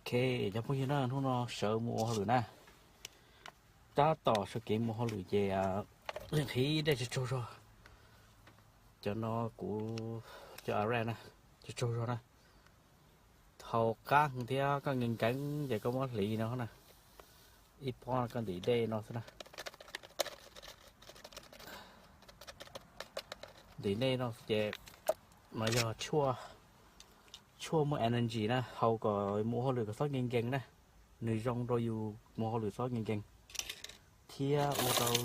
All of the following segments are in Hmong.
Ok, cov phooj ywg na, hnub no sawv mus ua hauj lwm na. Tab tom sawv kev mus hauj lwm ces nqhis dej tsaug tsaug zog. Cov no kuv cov array na, tsaug tsaug zog na. Haus qab heev thiab koj nkees nkees ces koj muab hliv no na. Ib pob no koj ntim dej no xwb na. Ntim dej no ces mas yog tshuaj muaj energy na, haus kom mus hauj lwm kom txhob nkees nkees na. Nws zoo rau yus mus hauj lwm txhob nkees nkees thiab ua rau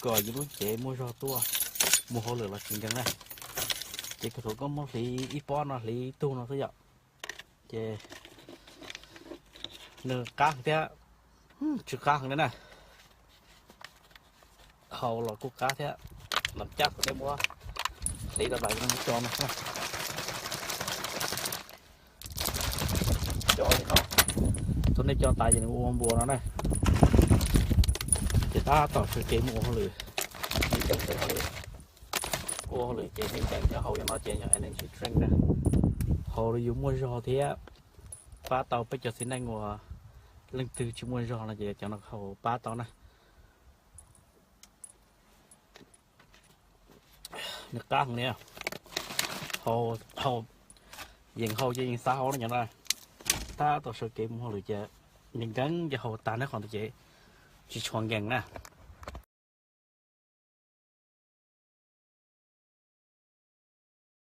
kom yus lub cev muaj zog tuaj, mus hauj lwm los tsis nkees na. Ces kuv thaum koj muab hliv ib pob no hliv ib tug no xwb yom, ces nws qab heev thiab, tsw qab heev li na. Haus los kuj qab thiab, los cab kuv dej muab hliv rau tas no. Thaum nej coj tas ces nws ua npuas no na. Ces tab tom sawv kev mus ua hauj lwm, ua hauj lwm ces nkees nkees cov haus no ces yog energy drink na. Haus rau yus muaj zog thiab pab tau peb cov txiv neej uas leej twg tsis muaj zog no ces cov no haus pab tau na. Nws qab heev li, yeej haus ces yeej xav haus no cov no. Tab tom sawv kev mus hauj lwm ces nkees nkees ces haus tas neb qhov ntawd ces tsis tshua nkees na.